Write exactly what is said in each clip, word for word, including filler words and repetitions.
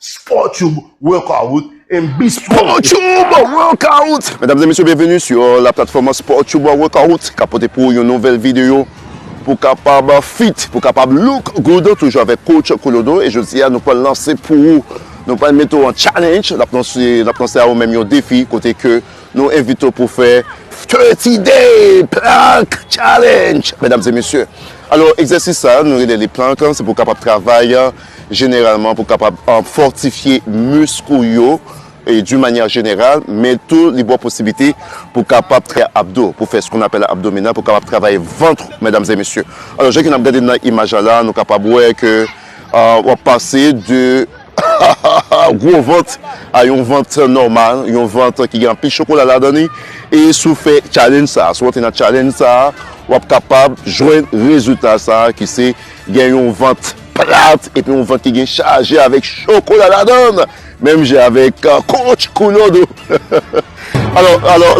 Sport Tube Workout and be strong. Sport Tube Workout. Mesdames et messieurs, bienvenue sur la plateforme Sport Tube Workout, ki ap pote pou ou yon nouvèl videyo pou kapab fit, pou kapab look good, toujou avèk coach Koulodo. E jodi a, nou pral lanse pou ou, nou pral mete w an challenge, n ap lanse, n ap lanse a ou menm yon defi, kote ke nou envite w pou fè thirty day plank challenge, mesdames et messieurs. Alò, egzèsis sa, nou rele li plank, se pou kapab travay, jeneralman, pou kapab, euh, fòtifye misk ou yo, e d'une manière générale, men tou li ba w posiblite pou kapab fè abdo, pou fè ce qu'on appelle abdominal, pou kapab travay vant ou, mesdames et messieurs. Alò, jan ke n ap gade nan imaj la, la, nou kapab wè ke, euh, w ap pase de gwo vant a yon vant nòmal, yon vant ki gen anpil chokola ladan li. E si w fè challenge sa, si w antre nan challenge sa, w ap kapab jwenn rezilta sa ki se gen yon vant plat epi yon vant ki gen chaje avèk chokola ladan l, menm jan avèk, euh, coach Koulodo. Alò, alò,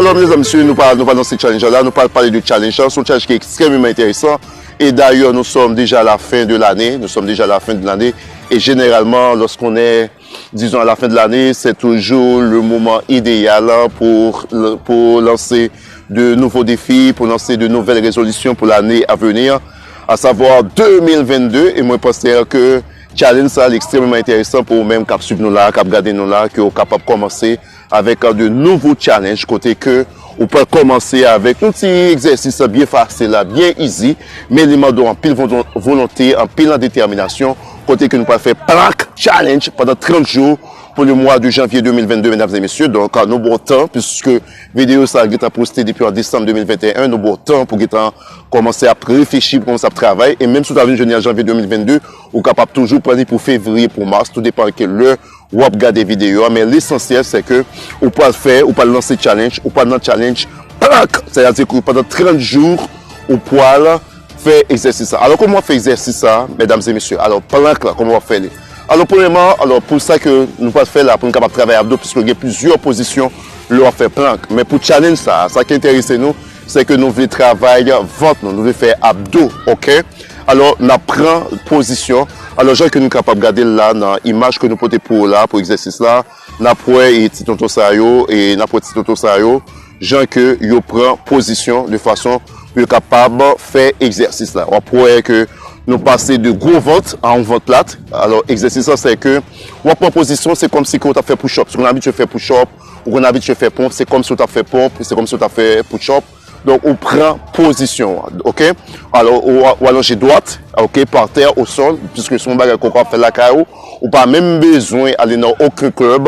alò, mezanmi, mesye, nou pa, nou pa nan se challenge la, nou pa pale de challenge la, se yon challenge ki ekstrèmeman enteresan. Et d'ailleurs, nous sommes déjà à la fin de l'année. Nous sommes déjà à la fin de l'année. Et généralement, lorsqu'on est, disons, à la fin de l'année, c'est toujours le moment idéal pour, pour lancer de nouveaux défis, pour lancer de nouvelles résolutions pour l'année à venir, à savoir deux mille vingt-deux. Et mwen panse ke challenge sa, li ekstrèmeman enteresan pou ou menm k ap swiv nou la, k ap gade nou la, ke ou kapab kòmanse avèk, euh, de nouvo challenge, kote ke ou pral kòmanse avèk yon ti egzèsis byen fasil la, byen easy, men li mande w anpil vo-, volonte, anpil detèminasyon, kote ke nou pral fè plank challenge pandan trant jou pou le mwa de janvye de mil vennde, medam e mesye. Donk, euh, nou ba w tan, piske videyo sa a gentan poste depi an desanm de mil venteyen, nou ba w tan pou gentan kòmanse ap reflechi, pou kòmanse ap travay, e menm si w ta vin jwenn li an janvye de mil vennde, ou kapab toujou pran li pou fevriye, pou mas, tou depan ke lè w ap gade videyo a, men lesansyèl, se ke ou pral fè, ou pral lanse challenge, ou pral nan challenge plank. Sètadi ke pandan trant jou, ou pral fè egzèsis sa. Alò, kòman w ap fè egzèsis sa, medam e mesye? Alò, plank la, kòman w ap fè li? Alò, premyèman, alò, pou sa ke nou pral fè la, pou nou kapab travay abdo, piske gen plizyè pozisyon lè w ap fè plank. Men pou challenge sa, sa ki enterese nou, se ke nou vle travay vant nou, nou vle fè abdo, oke? Alò, n ap pran pozisyon. Alò, jan ke nou kapab gade l la nan imaj ke nou pote pou ou la, pou egzèsis la, n ap wè, e, ti tonton sa yo, e n ap wè ti tonton sa yo, jan ke yo pran pozisyon de fason pou yo kapab fè egzèsis la. W ap wè ke nou pase de gwo vant a yon vant plat. Alò, egzèsis la, se ke w ap pran pozisyon, se kòmsi ke w t ap fè push-up. Si w konn abitye fè push-up, ou konn abitye fè ponp, se kòmsi w t ap fè ponp, se kòmsi w t ap fè push-up. Donk, ou pran pozisyon an, oke? Alò, ou, ou alonje dwat, oke, pa tè, o sòl, piske se yon bagay ke w ka fè lakay ou, ou pa menm bezwen ale nan okenn klèb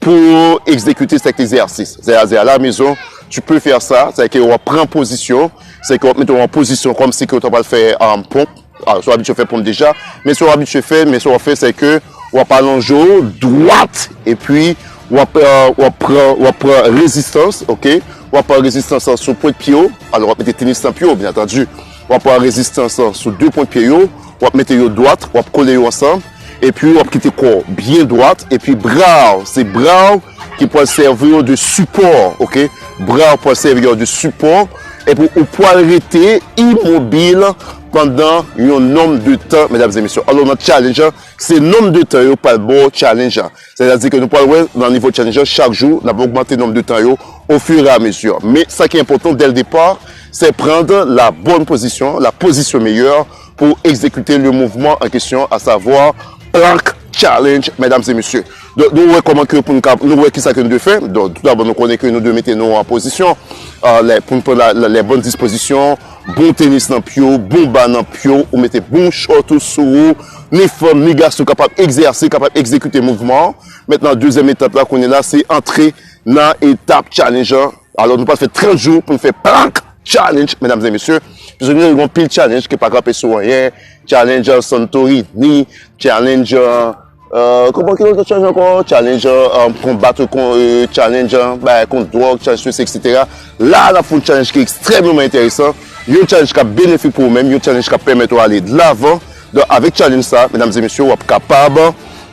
pou egzekite sèt egzèsis. Sètadi, à la maison, tu peux faire ça, sètadi ke w ap pran pozisyon, sètadi ke w ap mete w an pozisyon kòmsi ke w ta pral fè, um, ponp, Alò, si w abitye fè ponp deja, men si w abitye fè, men sa w ap fè, se ke w ap alonje w dwat, epi w ap, euh, w ap pran, w ap pran rezistans, oke? W ap pran rezistans lan sou pwent pye w. Alò, w ap mete tenis nan pye w, byen antandi. W ap pran rezistans lan sou de pwent pye yo, w ap mete yo dwat, w ap kole yo ansanm, epi w ap kite kò w byen dwat, epi bra w, se bra w ki pral sèvi w de sipò, oke? Bra w pral sèvi w de sipò, epi ou pral rete imobil pandan yon nonb de tan, medam e mesye. Alò, nan challenge an, se nonb de tan yo pral ba w challenge an. Sètadi ke nou pral wè nan nivo challenge an, chak jou, n ap ogmante nonb de tan yo au fur et à mesure. Men sa ki enpòtan dès le départ, c'est prendre la bonne position, la position meilleure pour exécuter le mouvement en question, à savoir plank challenge, mesdames et messieurs. Donk, nou wè kòman ke pou nou ka, nou wè kisa ke nou dwe fè. Donk, toudabò, nou konnen ke nou dwe mete nou an pozisyon, euh, lè, pou nou pran la, la, les bonnes dispositions, bon tenis nan pye w, bon ba nan pye w, ou mete bon short ou sou ou, ni fanm, ni gason kapab egzèse, kapab egzekite mouvman an. Mentnan, dezyèm etap la, kounye la, se antre nan etap challenge an. Alò, nou pral fè trant jou pou nou fè plank challenge, medam e mesye. Piske nou gen yon pil challenge ki pa kanpe sou anyen. Challenge Santorini, challenge, euh, kòman ki lòt challenge ankò? Challenge, euh, konbat, kon, euh, challenge, euh, bay kont dwòg, challenge sesi, et cetera. La, n ap fè yon challenge ki ekstrèmeman enteresan. Yon challenge k ap benefik pou ou menm, yon challenge k ap pèmèt ou ale de lavan. Donk, avèk challenge sa, medam e mesye, w ap kapab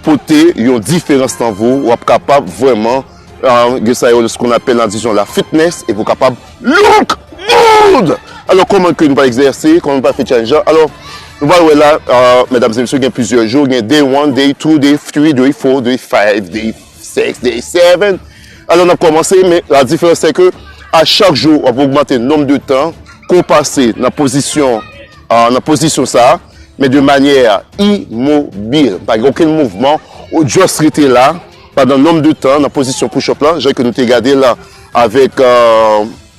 pote yon diferans nan vi w, w ap kapab vrèman, euh, gen sa yo, ce qu'on appelle, disons, la fitness, epi w kapab look good! Alò, kòman ke nou pral egzèse, kòman nou pral fè challenge la? Alò, Nou pral wè la, medam e mesye, gen plizyè jou, gen day one, day two, day three, day four, day five, day six, day seven. Alò, n ap kòmanse, men la diferans se ke a chak jou, w ap ogmante nonb de tan ke w pase nan pozisyon, nan pozisyon sa a, men de manyè imobil. Pa gen okenn mouvman, ou just rete la pandan nonb de tan nan pozisyon push-up la, jan ke nou te gade l la avèk,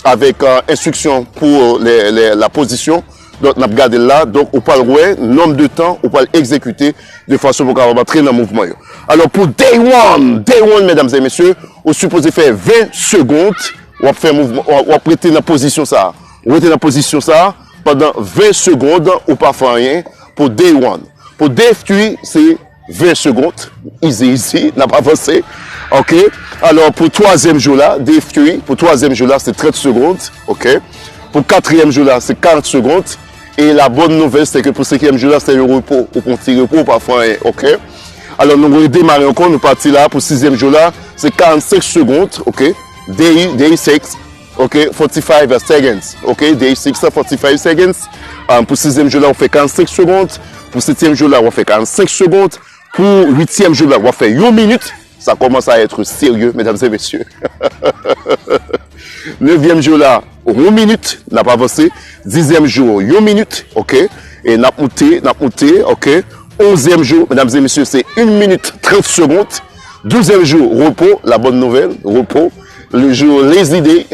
avèk enstriksyon pou la pozisyon. Donk, n ap gade l la. Donk, ou pral wè nonb de tan ou pral egzekite de fason pou w kapab antre nan mouvman yo. Alò, pou day one, day one, medam e mesye, ou sipoze fè ven segond, w ap fè mouvman, w ap rete nan pozisyon sa a. Ou rete nan pozisyon sa a pandan ven segond, ou pa fè anyen pou day one. Pou day three, se ven segond, easy, easy, n ap avanse. Ok. Alò, pou twazyèm jou la, day three, pou twazyèm jou la, se trant segond. Ok. Pou katriyèm jou la, se karant segond. E la bòn nouvèl, se ke pou senkyèm jou la, se le repo. Ou pran ti repo, ou pa fè anyen, ok? Alò, nou redemare ankò, nou pati la pou sizyèm jou la, se karannsenk segond, ok? Day, day six, ok? Forty-five seconds, ok? Day six, forty-five seconds. Pou sizyèm jou la, w fè karannsenk segond. Pou setyèm jou la, w fè karannsenk segond. Pou uityèm jou la, w fè yon minit. Sa kòmanse a èt serye, medam e mesye. Nevyèm jou la, yon minit, n ap avanse. Dizyèm jou, yon minit, ok? E n ap moute, n ap moute, ok? Onzyèm jou, medam e mesye, se yon minit trant segond. Douzyèm jou, repo, la bòn nouvèl, repo. Le jou lazy day,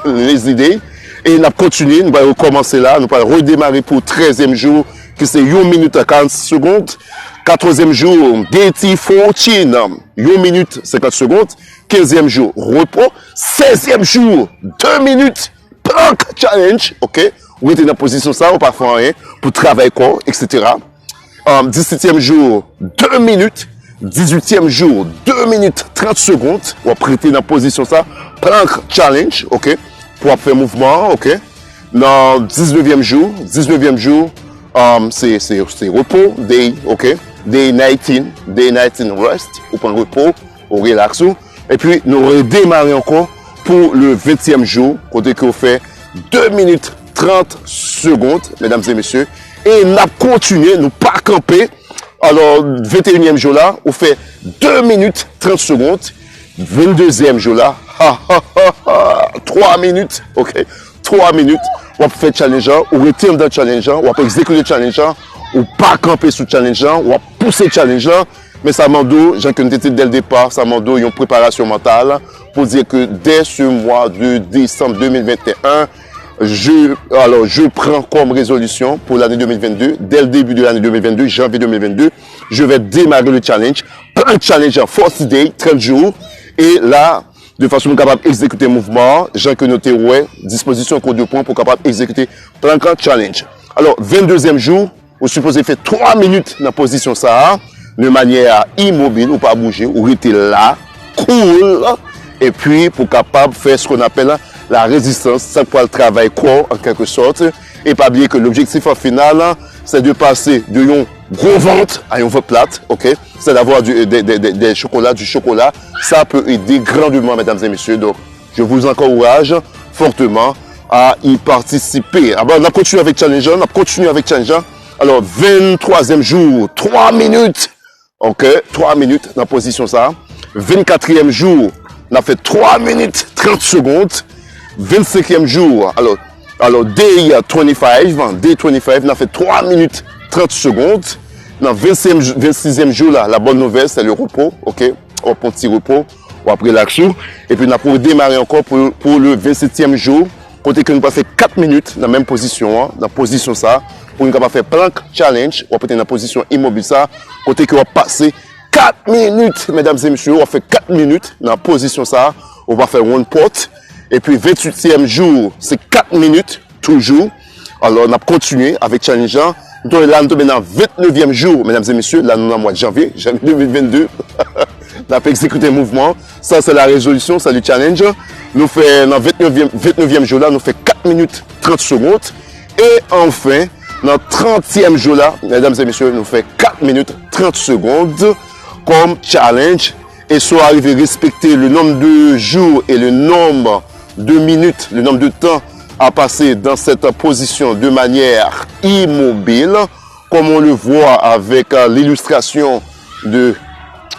lazy day. E n ap kontinye, nou pral rekòmanse la, nou pral redemare pou trèzyèm jou, ki se yon minit a karant segond. Katòzèm jou, day fourteen, yon minit senkant segond. Kenzyèm jou, repo. Sèzyèm jou, de minit, plank challenge, ok? Ou rete nan pozisyon sa, ou pa fè anyen pou travay kò, etsetera. Disetyèm jou, de minit. Dizuityèm jou, de minit trant segond. W ap rete nan pozisyon sa, plank challenge, ok? Pou w ap fè mouvman an, ok? Nan diznevyèm jou, diznevyèm jou, se, se, se repo, day, ok? Day nineteen, day nineteen rest, ou pran repo, ou relax ou. Epi nou redemare ankò pou le ventyèm jou, kote ke w fè de minit trant segond, medam e mesye. E n ap kontinye, nou pa kanpe. Alò, venteyinyèm jou la, ou fè de minit trant segond. Venndezyèm jou la, ha, ha, ha, ha, twa minit, ok? Twa minit, w ap fè challenge lan, ou rete anndan challenge lan, w ap egzekite challenge lan, ou pa kanpe sou challenge lan, w ap pouse challenge lan. Men sa mande w, jan ke n te di dès le départ, sa mande w yon preparasyon mantal pou dire que dès ce mois de décembre deux mille vingt et un, je, alors, je prends comme résolution pour l'année deux mille vingt-deux, dès le début de l'année deux mille vingt-deux, janvier deux mille vingt-deux, je vais démarrer le challenge, plan challenge en forty days, trant jou, e la, de fason pou m kapab egzekite mouvman an, jan ke nou te wè, dispozisyon ke w dwe pran pou w kapab egzekite plan challenge. Alò, venndezyèm jou, ou sipoze fè twa minit nan pozisyon sa a, de manyè imobil, ou pa bouje, ou rete la, cool, epi pou w kapab fè ce qu'on appelle la résistance, sa k pral travay kò w, en quelque sorte. E pa bliye ke l'objectif final, c'est de passer de yon gwo vant a yon vant plat, ok? C'est d'avoir du, des, des, des, des chocolats, du chocolat. Ça peut aider grandement, mesdames et messieurs. Donc, je vous encourage fortement à y participer. Ah ben, n ap kontinye avèk challenge lan, n ap kontinye avèk challenge lan. Alò, venntwazyèm jou, twa minit. Ok, twa minit nan pozisyon sa. Vennkatriyèm jou, n ap fè twa minit trant segond. Vennsenkyèm jou, alò, alò, day twenty-five, day twenty-five, n ap fè twa minit trant segond. Nan vennsenk, vennsizyèm jou la, la bonne nouvelle, c'est le repos, ok? W ap pran ti repo, w ap relax ou. Epi n ap redemare ankò pou, pou le vennsetyèm jou, kote ke nou pral fè kat minit nan menm pozisyon an, nan pozisyon sa, pou nou kapab fè plank challenge, w ap rete nan pozisyon imobil sa, kote ke w ap pase kat minit, medam e mesye, w ap fè kat minit nan pozisyon sa, ou pa fè one pot. Epi venntuityèm jou, se kat minit, toujou. Alò, n ap kontinye avèk challenge lan. Nou tonbe la, nou tonbe nan vennnevyèm jou, medam e mesye, la nou nan mwa janvye, janvye de mil vennde. N ap egzekite mouvman. Sa, se la rezolisyon, se le challenge. Nou fè nan vennnevyèm, vennnevyèm jou la, nou fè kat minit trant segond. E anfen, nan trantyèm jou la, medam e mesye, nou fè kat minit trant segond kòm challenge. Et si w arive respekte le nombre de jours et le nombre de minutes, le nombre de temps à passer dans cette position de manière immobile, comme on le voit avec euh, l'illustration de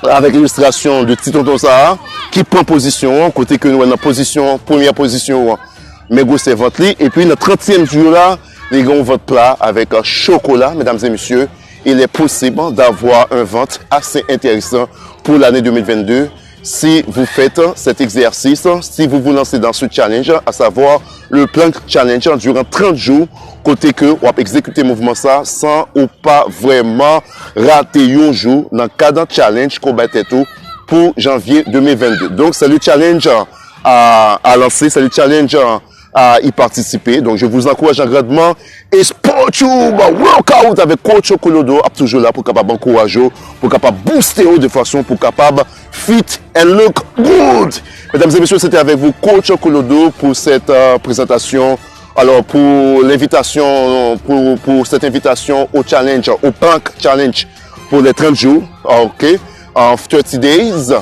avec l'illustration de ti tonton sa a, ki pran pozisyon an, kote ke nou wè nan pozisyon, premyè pozisyon an, men gwosè vant li, epi nan trantyèm jou la, li gen yon vant pla avèk euh, chokola, mesdames et messieurs, il est possible d'avoir un ventre assez intéressant pour l'année deux mille vingt-deux si vous faites cet exercice, si vous vous lancez dans ce challenge, à savoir le plank challenge durant trant jou, kote ke w ap egzekite mouvman sa san ou pa vrèman rate yon jou nan kad challenge konba tèt ou pou janvye de mil vennde. Donk, se le challenge a, a lanse, se le challenge a, a y patisipe. Donk, je vous encourage grandman. E Sport Tube Workout avèk Coach Kolodo ap toujou la pou kapab ankouraje w, pou kapab booste w de fason pou kapab fit and look good. Mesdames et messieurs, c'était avec vous Coach Kolodo pour cette euh, présentation. Alors, pour l'invitation, pour, pour cette invitation au challenge, au plank challenge pour les trant jou, ok, en thirty days,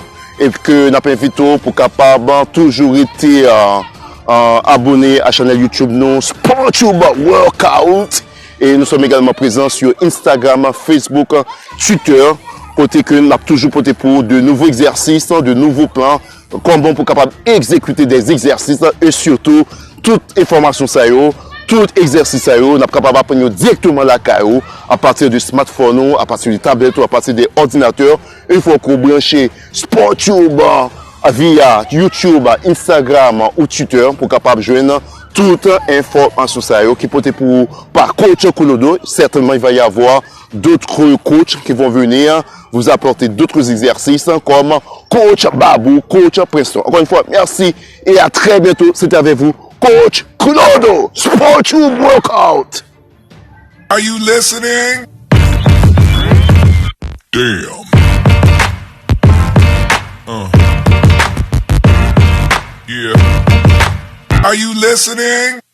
e ke n ap envite w pou kapab toujou rete euh, euh, abone a chanèl YouTube nou, Sport Tube Workout. Et nous sommes également présents sur Instagram, Facebook, Twitter, kote ke n ap toujou pote pou de nouveaux exercices, de nouveaux plans, kòman pou kapab egzekite des exercices, et surtout, tout enfòmasyon sa yo, tout egzèsis sa yo, n ap kapab aprann yo dirèkteman lakay ou, apati de smartphone ou, apati de tablèt ou, apati de òdinatè. Une fois que w branche Sport Tube via YouTube, Instagram ou Twitter pou kapab jwenn tout enfòmasyon sa yo ki pote pou ou pa Coach Kolodo. Certainement, il va y avoir d'autres coachs qui vont venir vous apporter d'autres exercices comme Coach Babou, Coach Preston. Encore une fois, merci et à très bientôt. C'était avec vous, Coach Clodo, Sport Tube Workout. Are you listening? Damn. Uh. Yeah. Are you listening?